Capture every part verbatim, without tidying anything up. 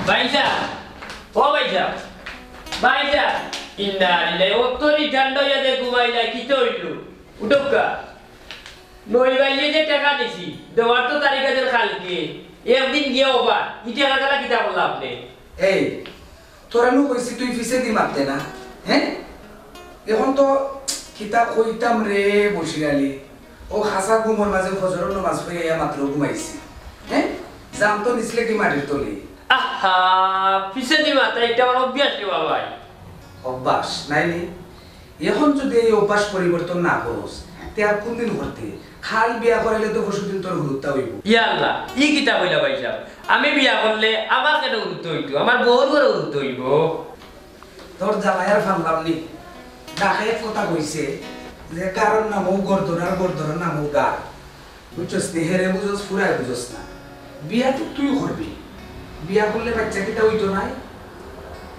ভাইসাব, ও ভাইসাব, ভাইসাব, ইন্না লিল্লাহি, অত রি ঠান্ডা অইয়া যে ঘুমাইলা, কিতা অইলো? উঠউক্কা। নইবালিয়ে যে টেকা দিছি, দেওয়ার তো তারিখ আছে কালকে, একদিন গিয়া ওবা, ই টেকা গেলা কিতা করলা আপনে? এই, তোরে নু কইছি তুই পিছেদি মাততে না, হে? অখন তো কিতা কইতাম রে বশির আলী, অউ খাসা ঘুমর মাজে ফজরর নমাজ পড়িয়া মাত্র ঘুমাইছি, হে? জান তো নিছলে কি মাটির তলে? আহা, পিছেদি মাতা ইটা আমার অভ্যাস রে বাবাই। অভ্যাস, নায় নি? অখন যুদি এই অভ্যাস পরিবর্তন না করস, তে আর কুনদিন করতে? কাইল বিয়া করাইলে তো পরশুদিন তোর হুরুত্তা অইবো। ইয়া আল্লাহ, ই কিতা কইলা ভাইসাব? আমি বিয়া করলে আমার কেনে হুরুত্তা অইতো? আমার বউর ঘরো হুরুত্তা অইবো। তোর জ্বালায় আর ফানলাম নি। ডাকে এক কথা কইছে যে, "গারর নামও গর্দন আর গর্দনর নামও গার।" বুঝছস নি? হেরে বুঝস, ফুরায় বুঝস না। বিয়া তো তুই করবি। বিয়া করলে বাইচ্চা কিতা অইতো নায়?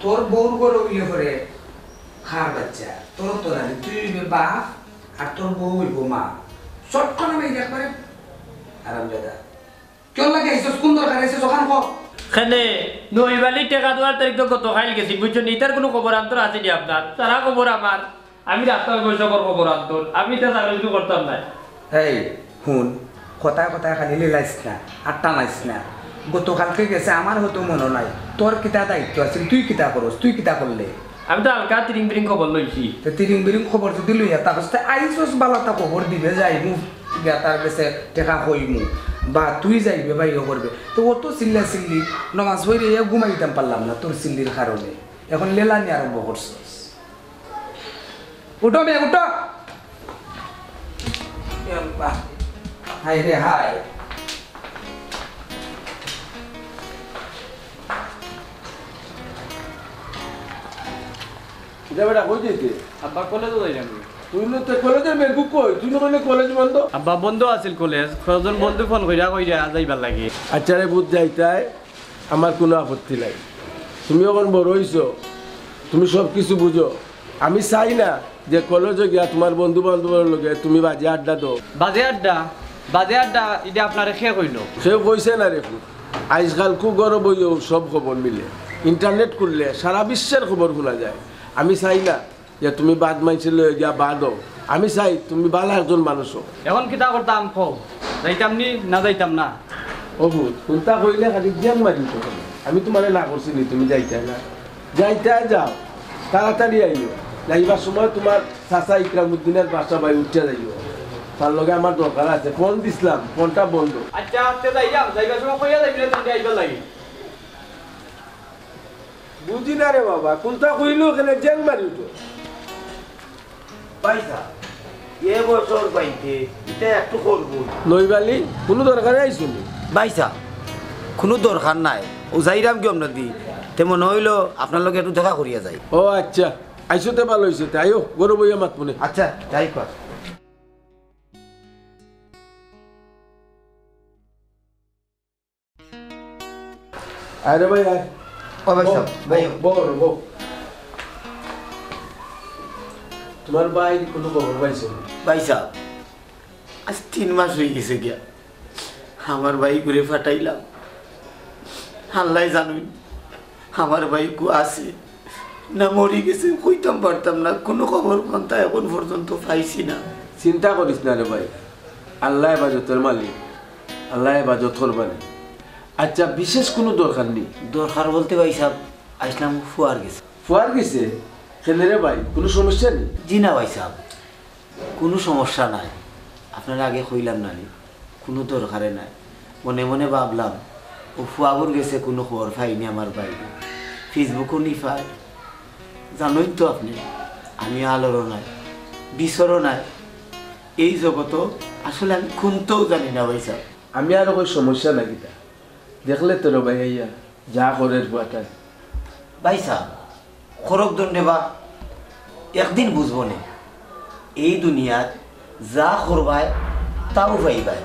তোর বউর ঘরো অইলে পরে কার বাইচ্চা? তোর তো নানি, তুই অইবে বাপ আর তোর বউ অইবো মা। চটকনা মাইর একবারে হারামজাদা। কিওর লাগি আইছস? কুন দরকার আইছস? অখান ক। কেনে, নইবালি টেকা দেওয়ার তারিখ তো গত কাইল গেছে, বুঝছো নি? ইতার কুনু খবর আন্তর আছে নি আপনার? সারা খবর আমার। আমি রাস্তার বৈশাখর খবর আন্তর। আমি ইতা চাকরি উকরি করতাম নায়। এই, হুন, কথায় কথায় খালি লেলাইস না, আর টানাইস না। গতকালকে গেছে, আমার হয়তো মনো নাই। তোর কিতা দায়িত্ব আছিল? তুই কিতা করস? তুই কিতা করলে? আমি তো হালকা তিরিং বিরিং খবর লইছি। তে তিরিং বিরিং খবর যুদি লইয়া থাকস, তে আইছস বালা তা খবর দিবে যাইমু। গিয়া তার গেছে টেকা কইমু। বা তুই যাইবে বা ইয়ে করবে। তে অত চিল্লা চিল্লি, নমাজ পড়িয়া ঘুমাইতাম পারলাম না তোর চিল্লির কারণে। অখন লেলানি আরম্ভ করছস। উঠো বে, উঠো। এ আল্লাহ। হায় রে হায়। কিতা বেটা, কই যাইতে? আব্বা, কলেজো যাইরাম। তুই নু তো কলেজর মেঘবুক কই? তুই নু কইলে কলেজ বন্ধ? আব্বা, বন্ধ আছিল কলেজ। কয়জন বন্ধু ফোন কইরা কইরা যাইবার লাগি। আচ্ছা রে, বুঝ যাইতায়। আমার কুনু আপত্তি নাই। তুমি অখন বড় অইছো, তুমি সব কিছু বুঝো। আমি চাই না যে কলেজো গিয়া তুমার বন্ধু বান্ধবর লগে তুমি বাজে আড্ডা দেও। বাজে আড্ডা? বাজে আড্ডা ইটা আপনারে কে কইলো? কেউ কইছে না রে পুত। আইজকালকু ঘরো বইয়াউ সব খবর মিলে। ইন্টারনেট খুললে সারা বিশ্বর খবর হুনা যায়। আমি চাই না যে তুমি বাদ মাইনষর লগে গিয়া বাদ অও। আমি চাই তুমি বালা একজন মানুষ অও। অখন কিতা করতাম কও? যাইতাম নি না যাইতাম না? ও পুত, কুনতা কইলে খালি জ্যাং মারি উঠো। আমি তুমারে না করছি নি তুমি যাইতায় না? যাইতায় যাও, তাড়াতাড়ি আইও। যাইবার সময় তুমার চাচা ইকরামুদ্দিনর বাসা বায় উঠিয়া যাইও। তার লগে আমার দরকার আছে, ফোন দিছলাম, ফোনটা বন্ধ। আচ্ছা, তে যাইরাম, যাইবার সময় কইয়া যাইবে তুমি আইবার লাগি। বুঝি না রে বাবা, কুনতা কইলো কেনে জ্যাং মারি উঠো। ভাইসাব, এ বছর পাইতে ইটা একটু করবো। নইবালি, কুনু দরকারে আইছো নি? ভাইসাব, কুনু দরকার নাই। অউ যাইরাম গি অমনেদি, তে মনো অইলো আপনার লগে একটু দেখা করিয়া যাই। ও আচ্ছা, আইছো তে ভালা অইছে, তে আইও, ঘরো বইয়া মাতমুনে। আচ্ছা, যাই কর। আরে ভাই, আয়। ও ভাইসাব, বউ, আইও। বউ, বউ। তুমার ভাইর কুনু খবর পাইছো নি? ভাইসাব, আইজ তিন মাস অইগেছে গিয়া। আমার ভাইগুরে ফাটাইলাম। আল্লায় জানইন, আমার ভাই কু আছে না মরি গেছে, কইতাম পারতাম না। কুনু খবর পান্তা অখন পর্যন্ত পাইছি না। চিন্তা করিস না রে ভাই, আল্লায় হেফাজতর মালিক। আল্লায় হেফাজত করবা নে। আচ্ছা, বিশেষ কুনু দরকার নি? দরকার বলতে ভাইসাব, আইছলাম ফুয়ার গেছে। ফুয়ার গেছে? কেনে রে ভাই, কুনু সমস্যা নি? জি না ভাইসাব, কুনু সমস্যা নাই। আপনারে আগে কইলাম না নি, কুনু দরকারে নাই। মনে মনে ভাবলাম, অউ ফুয়াগুর গেছে কুনু খবর পাইনি আমার ভাই। Facebook-ও নি পায়। জানইন তো আপনে, আমি আলোরও নাই, বিছরও নাই। এই জগতো আসলে আমি কুন্তাউ জানি না ভাইসাব। আমি আরো কই সমস্যা না কিতা? দেখলে তো রে ভাই আইয়া, যা করের ফুয়াটায়। ভাইসাব, করউক দণ্ডে বা, একদিন বুঝবো নে। এই দুনিয়াত যা করবায়, তাউ পাইবায়।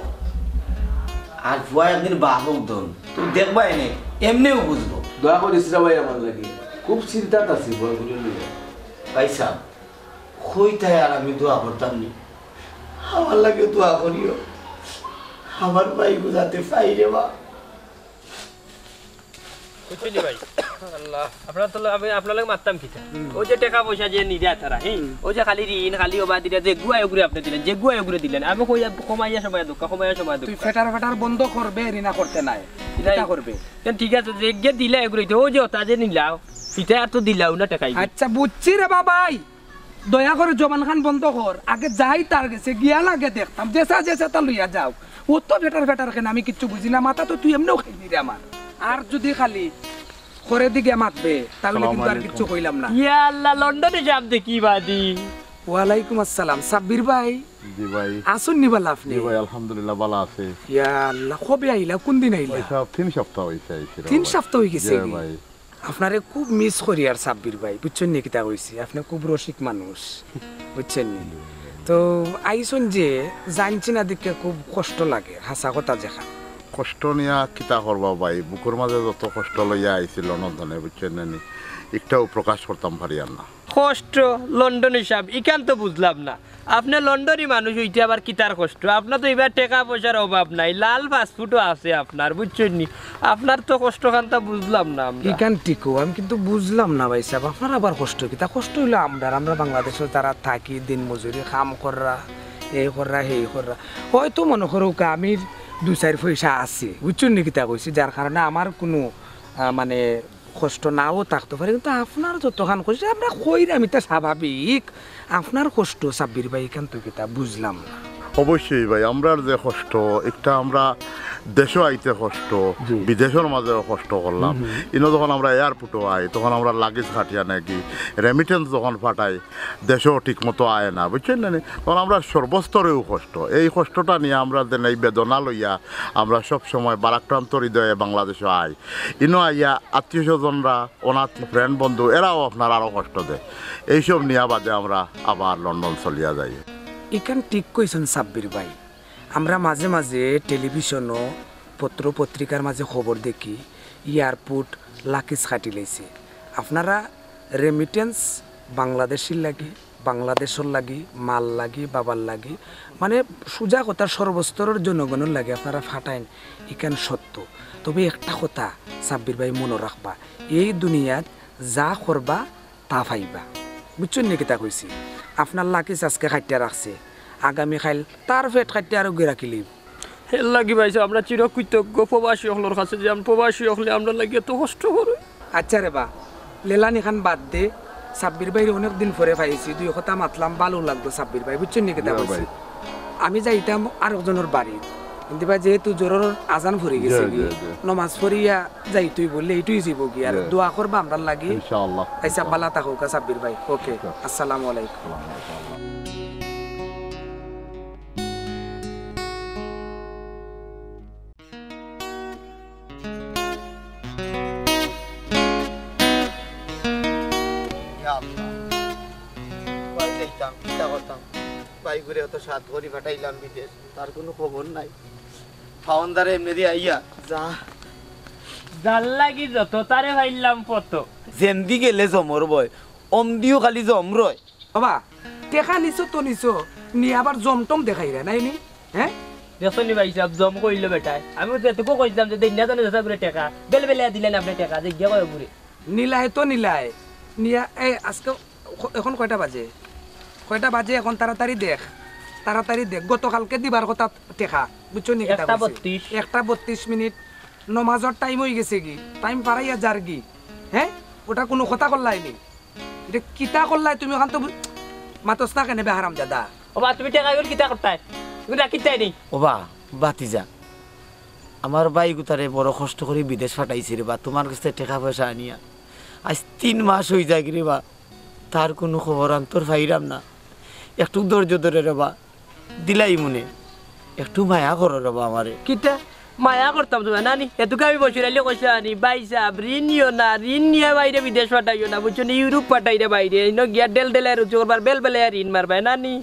আর ফুয়া একদিন বাপ অউক দন, তো দেখবায় নে, এমনেউ বুঝবো। দোয়া করিস রে ভাই আমার লাগি, খুব চিন্তাত আছি ফুয়াগুরে লইয়া। ভাইসাব, কইতায় আর আমি দোয়া করতাম নি? আমার লাগি দোয়া করিও, আমার ভাইগু যাতে পাই রে বা। বুঝছইন নি ভাই? আল্লাহ, আপনার তো ল-, আমি আপনার লগে মাততাম কিতা? অউ যে টেকা পয়সা যে নিরা তারা, হে? অউ যে খালি ঋণ, খালি অবা দিরা, যেগুয়া এগুরে আপনে দিলেন, যেগুয়া এগুরে দিলেন। আমি কইয়া কমাইয়া সময় দক্কা, কমাইয়া সময় দক্কা। তুই ফেটার ফেটার বন্ধ করবে, ঋণা করতে নাই। ইতা করবে। কেন ঠিক আছে, যেগিয়ে দিলা এগুরে, অউ যে অতা যে নিলাও, ইতা আর তো দিলাও না টেকা। আচ্ছা, বুঝছি রে বাবাই। দয়া করে জবান খান বন্ধ কর, আগে যাই তার গেছে, গিয়া লাগে দেখতাম, যেসা যেসা তা লইয়া যাও। অত ফেটার ফেটার কেনে আমি কিচ্ছু বুঝি না, মাথা তো তুই এমনেও খাইলি রে আমার। আর যদি খালি খরে দিকে মাতবে, তাহলে কিন্তু আর কিচ্ছু কইলাম না। ইয়া আল্লাহ, লন্ডনে যাব দেখি বাদি। ওয়ালাইকুম আসসালাম, সাব্বির ভাই। জি ভাই। আছইন নি বালা আপনে? জি ভাই, আলহামদুলিল্লাহ, বালা আছি। ইয়া আল্লাহ, কবে আইলা, কোন দিন আইলা? ভাই সাব, তিন সপ্তাহ অইছে আইছি রে তিন ভাই। সপ্তাহ অই গেছে জি কি? ভাই। আপনারে খুব মিস করি আর সাব্বির ভাই, বুঝছইন নি কিতা কইছি? আপনে খুব রসিক মানুষ, বুঝছইন নি? তো আইছইন যে জানছি না দেখে খুব কষ্ট লাগে, হাছা কথা যেখান। কষ্ট নিয়া কিতা করবা ভাই, বুকুর মাঝে যত কষ্ট লইয়া আইছি লন্ডন থনে, বুঝছইন নি? একটাও প্রকাশ করতাম পারিয়ার না। কষ্ট, লন্ডনী সাব, ইখান তো বুঝলাম না। আপনে লন্ডনী মানুষ অইতে আবার কিতার কষ্ট? আপনার তো ইবার টেকা পয়সার অভাব নাই, লাল পাসপোর্টও আছে আপনার, বুঝছইন নি? আপনার তো কষ্ট খানতা বুঝলাম না আমরা। ইখান ঠিকউ, আমি কিন্তু বুঝলাম না ভাই সাব, আপনার আবার কষ্ট কিতা? কষ্ট অইলো আমরার, আমরা বাংলাদেশো যারা থাকি, দিন মজুরি, কাম কররা, এই কররা, হেই কররা, হয়তো মনো করউক্কা আমি দুই চাইর পয়সা আছে, বুঝছইন নি কিতা কইছি? যার কারণে আমার কুনু, আহ, মানে, কষ্ট নাও থাকতো পারে, কিন্তু আপনার যতখান কষ্ট, আমরা কইরাম, ইতা স্বাভাবিক। আপনার কষ্ট, সাব্বির ভাই, ইখান তো কিতা বুঝলাম না। অবশ্যই ভাই, আমরার যে কষ্ট, একটা আমরা দেশো আইতে কষ্ট, জি। বিদেশর মাঝেও কষ্ট করলাম। হুম, হুম। ইনো যখন আমরা এয়ারপোর্টো আই, তখন আমরা লাগেজ কাটিয়া নাকি, রেমিটেন্স যখন পাঠাই, দেশো ঠিক মতো আয় না, বুঝছইন না নি? তখন আমরা সর্বস্তরেও কষ্ট। এই কষ্টটা নিয়া আমরা যেন এই বেদনা লইয়া আমরা সব সময় ভারাক্রান্ত হৃদয়ে বাংলাদেশো আই। ইনো আইয়া আত্মীয় স্বজনরা, অনাত্মীয়, ফ্রেন্ড বন্ধু, এরাও আপনার আরো কষ্ট দেয়। এইসব নিয়া বাদে আমরা আবার লন্ডন চলিয়া যাই। ইখান ঠিক কইছইন সাব্বির ভাই। আমরা মাঝে মাঝে টেলিভিশনো, পত্র পত্রিকার মাঝে খবর দেখি, এয়ারপোর্ট লাগেজ কাটিলাইছে। আপনারা রেমিটেন্স বাংলাদেশির লাগি, বাংলাদেশর লাগি, মার লাগি, বাবার লাগি, মানে, সুজা কথা, সর্বস্তরর জনগণর লাগি আপনারা ফাটাইন, ইখান সত্য। তবে একটা কথা সাব্বির ভাই মনো রাখবা, এই দুনিয়াত যা করবা তা পাইবা। বুঝছইন নি কিতা কইছি? আপনার লাগেজ আজকে কাটিয়া রাখছে, আগামী কাইল তার পেট কাটিয়া আরোগু রাখিলিবো। এর লাগি ভাই সাব, আমরা চিরকৃতজ্ঞ প্রবাসী অকলর কাছে যে আমরা প্রবাসী অকলে আমরার লাগি এত কষ্ট করে। আচ্ছা রে বা, লেলানি খান বাদ দে, সাব্বির ভাইরে অনেক দিন পরে পাইছি, দুই কথা মাতলাম, ভালা লাগলো সাব্বির ভাই, বুঝছইন নি কিতা কইছি? আমি যাইতাম আরক জনর বাড়িত, কিন্তু বা যেহেতু জোহরর আজান পড়ি গেছে, নমাজ পড়িয়া যাইতে অইবো, লেট অইযিবো গি, আর দোয়া করবা আমরার লাগি। ইনশাআল্লাহ। আচ্ছা, ভালা থাকউক্কা সাব্বির ভাই, ওকে, আসসালামু আলাইকুম। ইয়া আল্লাহ। কই যাইতাম, কিতা করতাম? ভাইগুরে অত সাধ করি পাঠাইলাম বিদেশ, তার কুনু খবর নাই। ফাওন্দারে এমনেদি আইয়া, যা। যার লাগি যত, তারে পাইলাম কত। যেমদি গেলে জমর বয়, অমদিও খালি জম রয়। ওবা, টেকা নিছো তো নিছো, নি আবার জমটম দেখাইরা, নায় নি? হে? দেখছো নি ভাই সাব, জম কইলো বেটায়। আমি তো এতকু কইছিলাম যে দেইন না জানো যেতা করে টেকা। বেলবেলাইয়া দিলাইন আপনে টেকা, যে গিয়া কয় ঘুরে। নিলায় তো নিলায়। নিয়া, এ, আজকে ক-, এখন কয়টা বাজে? কয়টা বাজে এখন? তাড়াতাড়ি দেখ। তাড়াতাড়ি দেখ। গতকালকে দিবার কথা টেকা। বুঝছো নি কিতা কইছি? একটা বত্রিশ। একটা বত্রিশ মিনিট। নমাজর টাইম অইগেছে গি? টাইম পারাইয়া যার গি? হে? ওটা কুনু কথা কইলায় নি? ইটা কিতা করলায় তুমি? অখান তো বু-, মাতস না কেনে বে হারামজাদা? ওবা, তুমি টেকা ইগুন কিতা করতায়? ইগুন রাখিতায় নি? ওবা, ভাতিজা, আমার ভাইগুতারে বড় কষ্ট করি বিদেশ পাঠাইছি রে বা, তুমার গেছ থাকি টেকা পয়সা আনিয়া। আইজ তিন মাস অইযায়গি রে বা, তার কুনু খবর আন্তর পাইরাম না। একটুক ধৈর্য ধরো রে বা। দিলাইমুনে, একটু মায়া করো রে বা আমারে। কিতা? মায়া করতাম তুমারে নানি? এটুকু আমি বসির আইলে কইছি আনি, ভাই সাব, ঋণ নিও না, ঋণ নিয়া ভাইরে বিদেশ পাঠাইও না, বুঝছো নি? ইউরোপ পাঠাইরে ভাইরে, ইনো গিয়া ডেলডেলাইয়া রুজি করবায়, বেলবেলাইয়া ঋণ মারবায় নানি।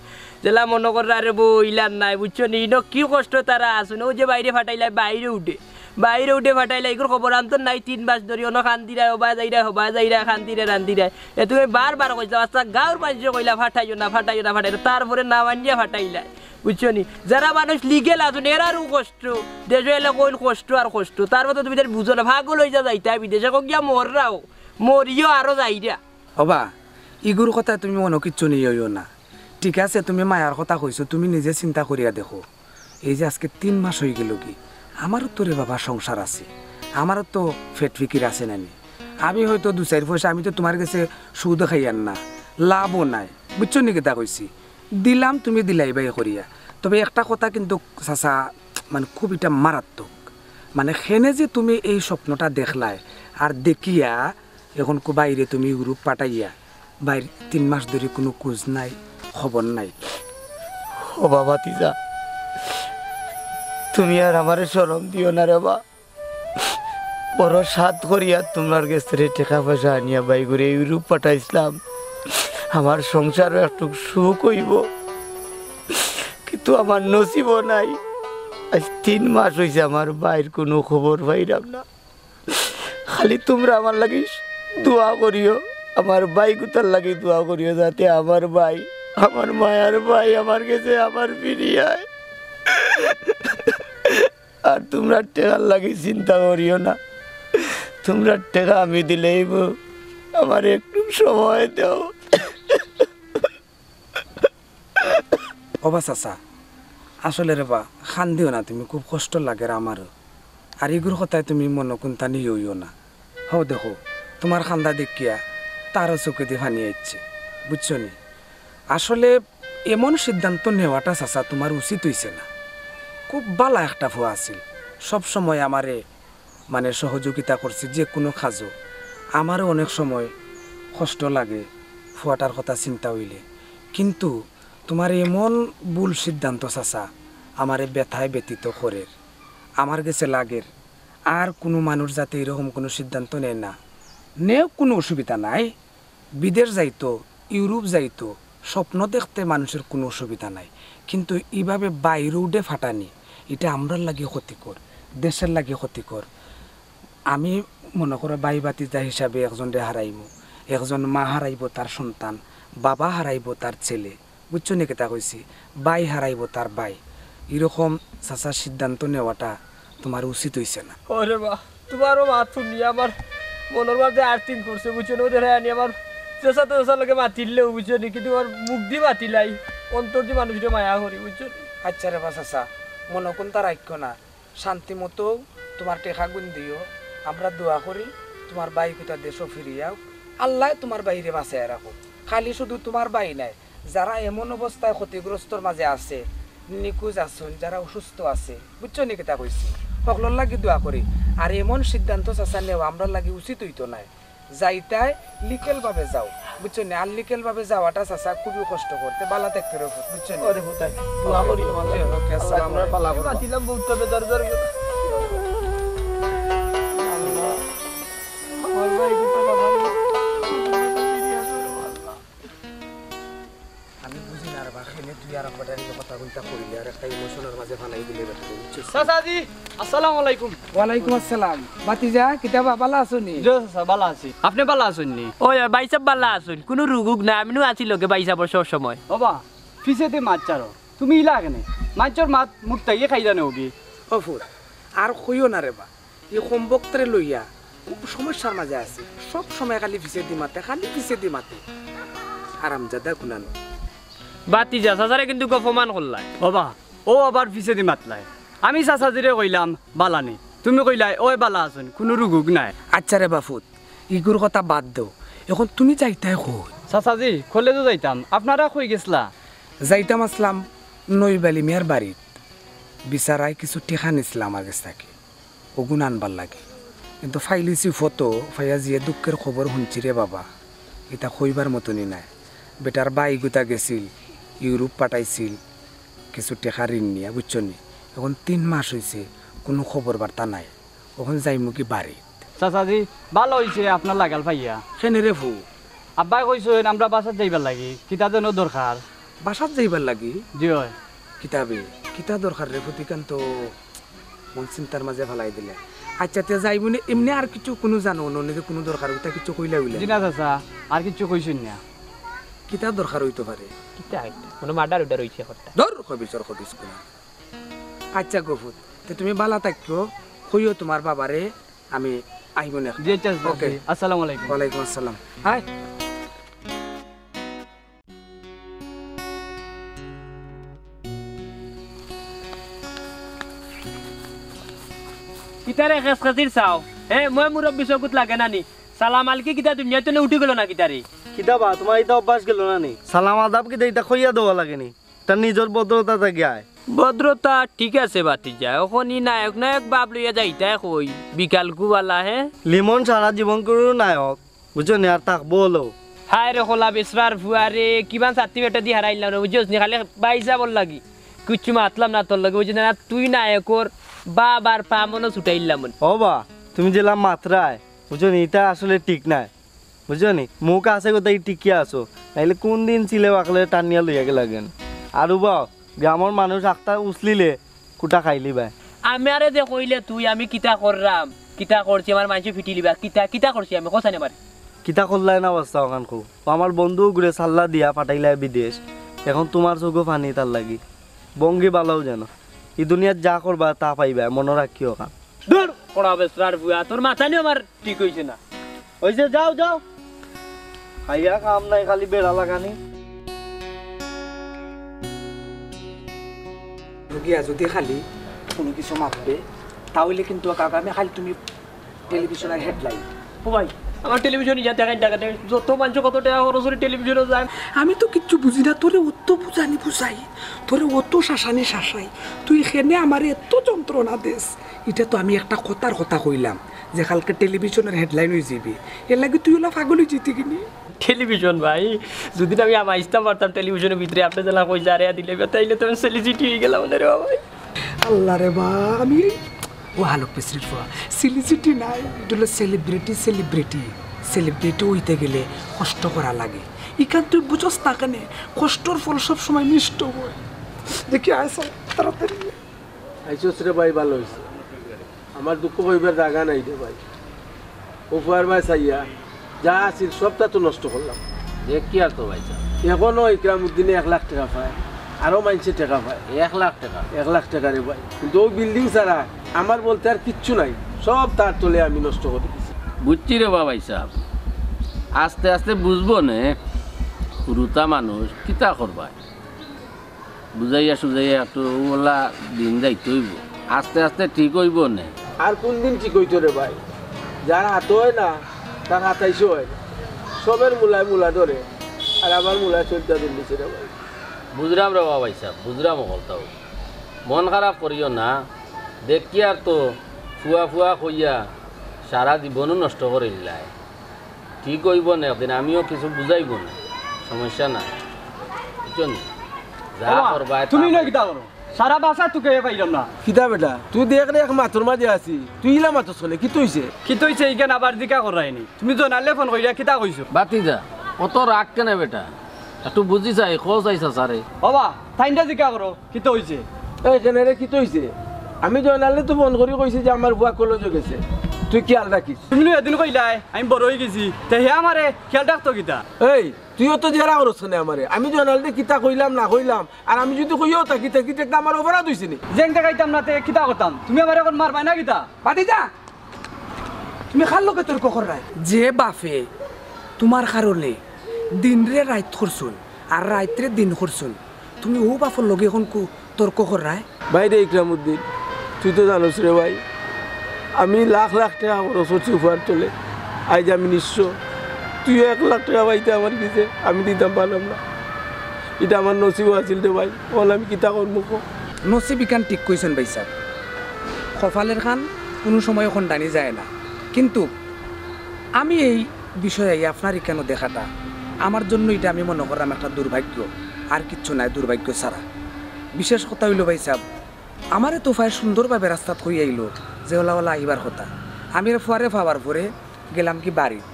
যেলা মনো কররা রে বউ, ইলান নায়, বুঝছো নি? ইনো কি কষ্ট তারা আছইন, অউ যে ভাইরে পাঠাইলায়, ভাইরে উঠে। বাইরে উঠে ফাটাইলা, ইগুর খবর আনতো নাই তিন মাস ধরি, অনো কান্দিরায়, হবায় যাইরায়, হবায় যাইরায়, কান্দিরায়, কান্দিরায়। এ তুমি বারবার কইছো, আচ্ছা, গাঁওর মানষে কইলা, "ফাটাইও না, ফাটাইও না, ফাটাইও না।" তারপরে না মানিয়া ফাটাইলায়, বুঝছো নি? যারা মানুষ লিগেল আছইন, এরারও কষ্ট, দেশো এলে কইন কষ্ট আর কষ্ট। তারপরে তো তুমি তার বুঝো না, পাগল অইযা যাইতায় বিদেশে, কও গিয়া মররাও, মরিও আরো যাইরা। ওবা, ইগুর কথায় তুমি মনো কিচ্ছু নিও না। ঠিক আছে, তুমি মায়ার কথা কইছো, তুমি নিজে চিন্তা করিয়া দেখো। এই যে আজকে তিন মাস অইগেলোগি, আমারও তো রে বাবা সংসার আছে, আমারও তো পেট ফিকির আছে নানি। আমি হয়তো দুই চাইর পয়সা, আমি তো তুমার গেছে সুদ খাইয়ার না, লাভও নাই, বুঝছো নি কিতা কইছি? দিলাম, তুমি দিলাইবায় করিয়া। তবে একটা কথা কিন্তু চাচা, মানে, খুব ইটা মারাত্মক, মানে, কেনে যে তুমি এই স্বপ্নটা দেখলায়, আর দেখিয়া এখন কু বাইরে তুমি ইউরোপ পাঠাইয়া, বাইর তিন মাস ধরি কুনু খুজ নাই, খবর নাই। ও বাবা, ভাতিজা, তুমি আর আমারে শরম দিও না রে বা। বড় সাধ করিয়া তুমার গেছ থাকি টেকা পয়সা আনিয়া বাইগুরে ইউরোপ পাঠাইছলাম, আমার সংসারও একটু সুখ অইবো, কিন্তু আমার নসিবও নাই। আইজ তিন মাস অইছে, আমার বাইর কুনু খবর পাইরাম না। খালি তুমরা আমার লাগি দোয়া করিও, আমার বাইগুতার লাগি দোয়া করিও, যাতে আমার বাই, আমার মায়ার বাই আমার গেছে আবার ফিরিয়া আয়। আর তুমরা টেকার লাগি চিন্তা করিও না, তুমরা টেকা আমি দিলাইমু, আমারে একটু সময় দেও। ওবা চাচা, আসলে রে বা, কান্দিও না তুমি, খুব কষ্ট লাগের আমারও। আর ইগুর কথায় তুমি মনো কুন্তা নিও না। হউ দেখো, তুমার কান্দা দেখিয়া তারও চউখেদি পানি আইচ্ছে, বুঝছো নি? আসলে এমন সিদ্ধান্ত নেওয়াটা চাচা তুমার উচিত অইছে না। খুব ভালা একটা ফুয়া আছিল, সব সময় আমারে মানে সহযোগিতা করছে যে কুনু কাজো। আমারও অনেক সময় কষ্ট লাগে ফুয়াটার কথা চিন্তা অইলে, কিন্তু তুমার এমন ভুল সিদ্ধান্ত চাচা আমারে ব্যথায় ব্যথিত করের। আমার গেছে লাগের আর কুনু মানুষ যাতে এরকম কুনু সিদ্ধান্ত নেয় না, নেউক, কুনু অসুবিধা নাই। বিদেশ যাইতো, ইউরোপ যাইতো, স্বপ্ন দেখতে মানুষের কুনু অসুবিধা নাই, কিন্তু ইভাবে বাইরে উঠে ফাটানি, ইটা আমরার লাগি ক্ষতিকর, দেশের লাগি ক্ষতিকর। আমি মনো করো বাই ভাতিজা হিসাবে একজনরে হারাইমু, একজন মা হারাইবো তার সন্তান, বাবা হারাইবো তার ছেলে, বুঝছো নি কিতা কইছি? বাই হারাইবো তার বাই। ইরকম চাচা সিদ্ধান্ত নেওয়াটা তুমার উচিত অইছে না। ওরে বা, তুমারও মাত হুনিয়া আমার মনর মাঝে আর্থিং করছে, বুঝছো নি? ওরে রে, আনি আমার চেঁচাতে চেঁচার লগে মাতিলেও, বুঝছো নি? কিন্তু আমার মুখদি মাতিলাই, অন্তরদি মানুষরে মায়া করি, বুঝছো নি? আচ্ছা রে বা চাচা, মনো কুন্তা রাখিও না, শান্তি মতো তুমার টেকাগুন দিও, আমরা দোয়া করি তুমার বাইগুতা দেশো ফিরিয়া আউক, আল্লায় তুমার বাইরে বাঁচাইয়া রাখুক। খালি শুধু তুমার বাই নায়, যারা এমন অবস্থায় ক্ষতিগ্রস্তর মাঝে আছে, নিখোঁজ আছইন, যারা অসুস্থ আছে, বুঝছো নি কিতা কইছি? হকলর লাগি দোয়া করি। আর এমন সিদ্ধান্ত চাচা নেওয়া আমরার লাগি উচিত অইতো নায়। যাইতায় লিগেল ভাবে যাও, বুঝছো নি? আনলিগেল ভাবে যাওয়াটা চাচা খুবই কষ্টকর। তে ভালা থাকতে রইবো, বুঝছো নি? ওরে হুতাই, দোয়া করি তোমার লাগি। ওকে, আসসালামু আলাইকুম। মাতিলাম বহুত বেজার বেজার। আমার ভাই কিন্তু বাবা। আমি বুঝি না রে বা, কেনে তুই আর আমার এই কথা কুন্তা কইলে আর একটা ইমোশনর মাঝে ফালাই দিলে বেটা, বুঝছস? চাচাজি, আসসালামু আলাইকুম। ওয়ালাইকুম আসসালাম। ভাতিজা, কিতা বা, ভালা আছো নি? জি চাচা, ভালা আছি। আপনে ভালা আছইন নি? ওই, ওই, ভাইসাব ভালা আছইন। কুনু রুগ উগ নাই, আমি নু আছি লগে ভাইসাবর সব সময়। ওবা, পিছেদি মাত ছাড়ো। তুমি ইলা কেনে? মানষর মাত মুখ থাকি খাইলা নেওগি। ও ফুত, আর কইও না রে বা। ই কমবখতরে লইয়া খুব সমস্যার মাঝে আছি। সব সময় খালি পিছেদি মাতে, খালি পিছেদি মাতে। হারামজাদা কুনানো। ভাতিজা, চাচারে কিন্তু অপমান করলায়। ওবা, অউ আবার পিছেদি মাতলায়। আমি চাচাজিরে কইলাম, "ভালা নি?" তুমি কইলায়, "অয় ভালা আছইন, কুনু রুগ উগ নাই।" আচ্ছা রে বা ফুত, ইগুর কথা বাদ দেও। এখন তুমি যাইতায় কই? চাচাজি, কলেজো যাইতাম। আপনারা কই গেছলা? যাইতাম আছলাম নইব আলী মিয়ার বাড়িত। বিচারায় কিছু টেকা নিছলা আমার গেছ থাকি। অগুন আনবার লাগি। কিন্তু ফাইলিছি ফটো, ফাইয়া যে দুঃখের খবর হুনছি রে বাবা, ইতা কইবার মতনই নায়। বেটার বাইগুতা গেছিল, ইউরোপ পাঠাইছিল, কিছু টেকা ঋণ নিয়া, বুঝছো নি? এখন তিন মাস অইছে, কুনু খবর বার্তা নাই। অখন যাইমুগি বাড়িত। চাচাজি, ভালা অইছে আপনার লাগাল পাইয়া। কেনে রে ফু? আব্বায় কইছইন আমরা বাসাত যাইবার লাগি, কিতা যেন দরকার। বাসাত যাইবার লাগি? জি অয়। কিতা বে? কিতা দরকার রে ফুতিকান্ত? মন চিন্তার মাঝে ফালাই দিলে। আচ্ছা, তে যাইবো নে, এমনে আর কিছু কুনু জানো না, নিজে কুনু দরকার অইতা কিছু কইলা অইলা? জি না চাচা, আর কিছু কইছইন না। কিতা দরকার অইতো পারে? কিতা একটা? কুনু মার্ডার উর্ডার অইছে একটা। ধর, খবিছর খবিছ কুনু। আচ্ছা গফুর, তে তুমি বালা থাকিও, কইও তুমার বাবারে আমি আইমু নে। জি আচ্ছা, আচ্ছা, ওকে। জি। আসসালামু আলাইকুম। ওয়ালাইকুম আসসালাম। হাই। কিতারে খেসখেসির চাও? হে, ময় মুরব্বি চকুত লাগে না নি? সালাম আলকি কিতা দুনিয়াত তনে উঠি গেল না কিতারে? কিতা বা, তুমার ইতা অভ্যাস গেল না নি? সালাম আদাব কিতা ইতা কইয়া দেওয়া লাগে নি? তার নিজর ভদ্রতা থাকি আয়। ভদ্রতা ঠিক আছে ভাতিজা, অখন ই নায়ক নায়ক ভাব লইয়া যাইতায় কই, বিকাল কুবালা হে। লিমন সারা জীবন করু নায়ক, বুঝছো নি, আর থাকবো অলো। হায় রে খোলা বেসরার ফুয়া রে, কিমান ছাত্তি বেটা দি হারাইলাম রে, বুঝছস নি, খালি ভাইসাবর লাগি। কিচ্ছু মাতলাম না তোর লগে, বুঝছস না, তুই নায়কর বাবার পা মনো ছুটাইলাম। ও বা, তুমি যেলা মাতরায়, বুঝছো নি, ইতা আসলে ঠিক নায়। বুঝছো নি? মুখ আছে কথা ই টিকিয়া আছো, নাইলে কুন দিন ছিলে বাকলে টানিয়া লইয়া গেলাগেন। আর উবাও, গ্রামর মানুষ আখতা উছলিলে কুটা খাইলিবায়। আমারে যে কইলে তুই, আমি কিতা কররাম, কিতা করছি, আমার মানষে ফিটিলিবা, কিতা, কিতা করছি আমি, কছানে মারি। কিতা করলায় না বাস্তা অখান কও। ও আমার বন্ধু গুরে সাল্লা দিয়া পাঠাইলায় বিদেশ, এখন তুমার চোখো পানি তার লাগি। ভঙ্গি বালাও যেন। ই দুনিয়াত যা করবা তা পাইবা, মনো রাখিও অখান। দূর, খোলা বেসরার ফুয়া, তোর মাথা নি আমার ঠিক অইছে না। অইছে, যাও, যাও। খাইয়া কাম নাই, খালি বেড়া লাগানি। গিয়া যদি খালি কুনু কিছু মাতবে, তা অইলে কিন্তু আগামী খালি তুমি টেলিভিশনর হেডলাইন। ও ভাই, আমার টেলিভিশন ইয়া দেখাইন না কেনে? যত মানষে কত টেকা খরচ করি টেলিভিশনো যায়। আমি তো কিচ্ছু বুঝি না, তোরে অত বুঝানি বুঝাই, তোরে অত শাসানি শাসাই, তুই কেনে আমারে এত যন্ত্রণা দেস? ইটা তো আমি একটা কথার কথা কইলাম যে কালকে টেলিভিশনর হেডলাইন অইযিবি, এরলাগি তুই অলা পাগল অইযিতে কিনি? টেলিভিশন ভাই, যদি না আমি আইজতাম পারতাম টেলিভিশনর ভিতরে, আপনে যেলা কইছইন, আরে দিলে, তাইলে তো আমি সেলিব্রিটি অইগেলাম নে রে বাবা। আল্লারে বা, আমি ও হালক মিস্ত্রির ফুয়া, সেলিব্রিটি নায়, ইটা অইলো সেলিব্রিটি, সেলিব্রিটি। সেলিব্রিটি অইতে গেলে কষ্ট করা লাগে। ইখান তুই বুঝস না কেনে? কষ্টর ফল সব সময় মিষ্ট অয়। দেখি আয় চল, তাড়াতাড়ি। আইছস রে ভাই, ভালা অইছে। আমার দুঃখ কইবার জাগা নাই রে ভাই। ও ফুয়ার বায় চাইয়া যা আছিল সবতা তো নষ্ট করলাম। দেখি আর তো ভাইসাব। এখনো ইকরামউদ্দিনে এক লাখ টেকা পায়, আরো মানষে টেকা পায়। এক লাখ টেকা? এক লাখ টেকা রে ভাই, কিন্তু অউ বিল্ডিং ছাড়া আমার বলতে আর কিচ্ছু নাই, সব তার তলে আমি নষ্ট করি দিছি। বুঝছি রে বা ভাইসাব, আস্তে আস্তে বুঝবো নে, হুরুতা মানুষ কিতা করবায়। বুঝাইয়া সুঝাইয়া একটু অলা দিন যাইতে অইবো, আস্তে আস্তে ঠিক অইবো নে। আর কুন দিন ঠিক অইতো রে ভাই? যার হাতো অয় না, তার হাতাইশো অয় না। সবের মুলায় মুলা ধরে, আর আমার মুলায় চইদ্দা ধরলিছে রে ভাই। বুঝরাম রে বা ভাইসাব, বুঝরাম অকলতাউ। মন খারাপ করিও না, দেখি আর তো ফুয়া ফুয়া কইয়া সারা জীবনও নষ্ট করিলায়। ঠিক অইবো নে একদিন, আমিও কিছু বুঝাইমু নে, সমস্যা নাই, বুঝছো নি? যা করবায় তা তুমি না কিতা করো? সারা বাসা তুকে পাইলাম না। কিতা বেটা, তুই দেখ রে, এক মাতর মাঝে আছি, তুই ইলা মাতস কেনে, কিতা অইছে? কিতা অইছে, ইখান আবার জিকা কররায়নি? তুমি জয়নালরে ফোন করিয়া কিতা কইছো? ভাতিজা, অত রাগ কেনে বেটা? একটু বুঝি চাই, কও চাই চাচারে। বাবা, তাইনরে জিকা করো। কিতা অইছে? এই, কেনে রে, কিতা অইছে? আমি জয়নালরে তো ফোন করি কইছি যে আমার ফুয়া কলেজো গেছে, তুই খিয়াল রাখিস। তুমি নু এদিন কইলায় আমি বড় অইগেছি, তে হে আমারে খিয়াল রাখতো কিতা? এই, তুইও তো জেরা করস কেনে আমারে? আমি জয়নালরে কিতা কইলাম না কইলাম, আর আমি যুদি কইয়াও থাকি, থাকি তে একটা আমার অপরাধ অইছে নি? যেন দেখাইতাম না তে কিতা করতাম? তুমি আমারে অখন মারবায় না কিতা? ভাতিজা, তুমি কার লগে তর্ক কররায়? যে বাপে তুমার কারণে দিনরে রাইত করছইন আর রাইতরে দিন করছইন, তুমি অউ বাপর লগে অখনকু তর্ক কররায়? ভাই রে ইকরামউদ্দিন, তুই তো জানোস রে ভাই, আমি লাখ লাখ টেকা খরচ করছি ফুয়ার তলে, আইজ আমি নিঃস্ব। তুইও এক লাখ টেকা পাইতে আমার গেছে, আমি দিতাম পারলাম না। ইটা আমার নসিবো আছিল রে ভাই, অখন আমি কিতা করমু ক? নসিব ইখান ঠিক কইছইন ভাইসাব, কপালর খান কুনু সময়ও খন্ডানি যায় না। কিন্তু আমি এই বিষয়ে আইয়া আপনার ইখানো দেখাটা আমার জন্য ইটা আমি মনো কররাম একটা দুর্ভাগ্য, আর কিচ্ছু নায়, দুর্ভাগ্য ছাড়া। বিশেষ কথা অইলো ভাইসাব, আমারে তো ফুয়ায় সুন্দরভাবে রাস্তাত কইয়া আইলো যে অলা অলা আইবার কথা। আমি আর ফুয়ারে পাওয়ার পরে গেলাম কি বাড়িত।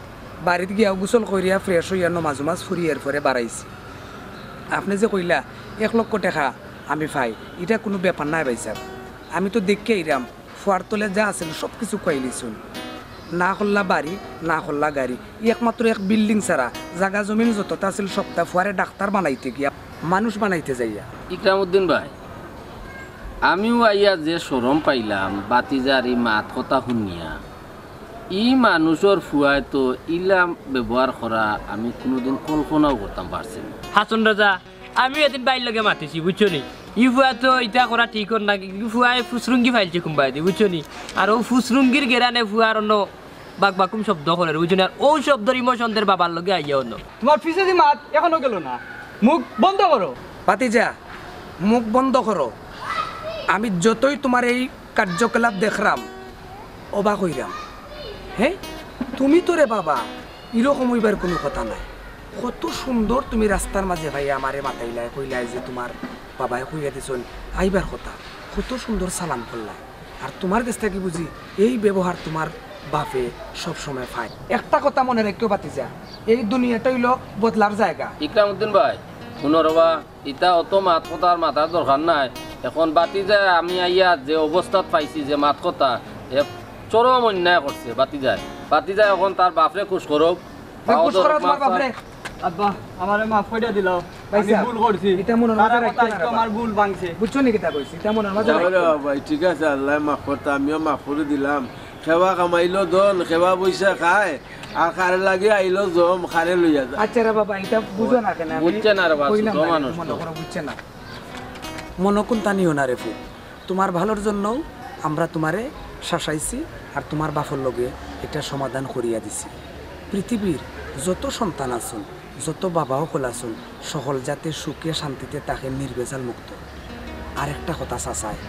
বাড়িত গিয়া গোসল করিয়া fresh অইয়া নমাজ উমাজ পড়ি এরপরে বারাইছি। আপনে যে কইলা এক লক্ষ টেকা আমি পাই, ইটা কুনু ব্যাপার নায় ভাইসাব। আমি তো দেখিয়া আইরাম ফুয়ার তলে যা আছিল সব কিছু খুয়াইলিছইন। না করলা বাড়ি, না করলা গাড়ি, ই একমাত্র এক বিল্ডিং ছাড়া জাগা জমিন যততা আছিল সবতা ফুয়ারে ডাক্তার বানাইতে গিয়া, মানুষ বানাইতে যাইয়া। ইকরামউদ্দিন ভাই, আমিও আইয়া যে শরম পাইলাম বাতিজার ই মাত কথা হুনিয়া, ই মানুষর ফুয়ায় তো ইলা ব্যবহার করা আমি কুনুদিন কল্পনাও করতাম পারছি না। হাছন রাজা, আমিও এদিন ভাইর লগে মাতিছি, বুঝছো নি? ই ফুয়া তো ইতা করা ঠিক অর না, ই ফুয়ায় ফুসরুঙ্গি ফাইলছে কুনবায়দি, বুঝছো নি? আর অউ ফুসরুঙ্গির গেরানে ফুয়ার অনো বাকবাকুম শব্দ করের, বুঝছো নি? আর অউ শব্দর ইমোশন দের বাবার লগে আইয়া অনো। তুমার পিছেদি মাত এখনো গেল না, মুখ বন্ধ করো। বাতিজা, মুখ বন্ধ করো। আমি যতই তুমার এই কার্যকলাপ দেখরাম, অবাক অইরাম। হে, তুমি তো রে বাবা, ইরকম অইবার কুনু কথা নাই। কত সুন্দর তুমি রাস্তার মাঝে পাইয়া আমারে মাতাইলায়, কইলায় যে তুমার বাবায় কইয়া দিছইন আইবার কথা। কত সুন্দর সালাম করলায়। আর তুমার গেছ থাকি বুঝি এই ব্যবহার তুমার বাপে সব সময় পায়। একটা কথা মনে রাখিও বাতিজা, এই দুনিয়াটা অইলো বদলার জাগা। ইকরামউদ্দিন ভাই, হুনো রে বা, ইতা অত মাত কথার মাতার দরকার নাই। এখন বাতিজায় আমি আইয়া যে অবস্থাত পাইছি, যে মাত কথা, এ চরম অন্যায় করছে বাতিজায়। বাতিজায় এখন তার বাপরে খুশ করউক। খুশ করো তুমার বাপরে। আব্বা, আমারে মাফ কইরা দিলাও। ভাই আমি সাহেব, ভুল করছি। ইটা মনর মাঝে রাখিও না রে বাবা। আমার ভুল ভাঙছে। বুঝছো নি কিতা কইছি? ইটা মনর মাঝে রাখিও না। বাবা, ঠিক আছে, আল্লায় মাফ করতা, আমিও মাফ করি দিলাম। খেওয়া কামাইলো ধন, খেওয়া বইসা খায়, আর কারে লাগি আইলো জম, কারে লইয়া যায়। আচ্ছা রে বাবা, ইটা বুঝো না কেনে? আমি বুঝছে না রে বাবা, কইলাম ছোট না, মানুষ মনে তো। করো, বুঝছে না। মনো কুনতা নিও না রে পুত, তুমার ভালোর জন্যউ আমরা তুমারে শাসাইছি, আর তুমার বাপর লগে ইটা সমাধান করিয়া দিছি। পৃথিবীর যত সন্তান আছইন, যত বাবা অকল আছইন, সকল যাতে সুখে শান্তিতে থাকে, নির্ভেজাল মুক্ত। আর একটা কথা চাচায়,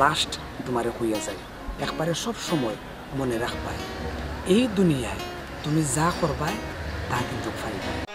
লাস্ট তুমারে কইয়া যাই, একবারে সব সময় মনে রাখবায়, এই দুনিয়ায় তুমি যা করবায় তা কিন্তু পাইবায়।